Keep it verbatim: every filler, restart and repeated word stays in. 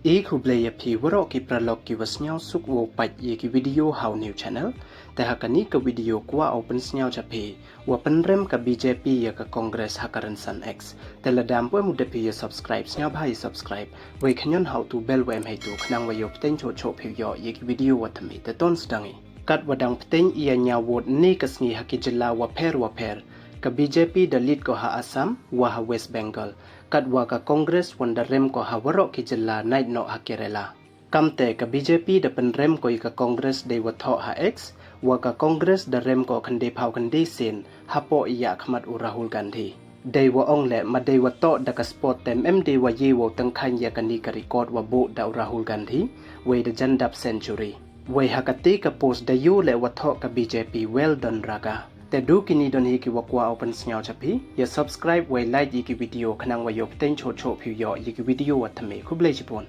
E khublei ya phi waroh ki paralok ki wa sniawsuk wow pait ya ki video ha u new channel. Te ha kani ka video kwah u pynsniaw cha phi, wa pynrem ka B J P ya ka Congress ha ka rynsan X. Te lada ym pu em u dep phi ya subscribe, sniawbha ya subscribe, wei khñiot ha u tu bell wa em heitu khnang wa yoh pteng choh choh phi u yoh ya ki video wa thymme. Te ton sdang i. Katwa dang pteng i ya ñiaw vote ni ka sngi ha ki jylla wa pher wa pher, ka B J P da lead ko ha Assam wa ha West Bengal, katwa ka Congress wan da rem ko ha waroh ki jylla, nait noh ha Kerala. Kamte ka B J P da pynrem ko ya ka Congress dei wa thoh ha X, wa ka Congress da rem ko khyndai phaw khyndai sien hapoh i ya khmat u Rahul Gandhi. Dei wa ong leh, ma dei wa thoh da ka sport te ym em dei wa ye wow tyngkhaiñ ya kani ka record wa buh da u Rahul Gandhi, wei da jan dap century. Wei ha kati ka post da yoh leh wa thoh ka B J P, "Well done, Raga." Te du kini don hi ki wa kwah u pynsniaw cha phi. Ya subscribe wei like ya ki video khnang wa yoh pteng choh choh phi u yoh ya ki video wa thymme. Khublei chibun.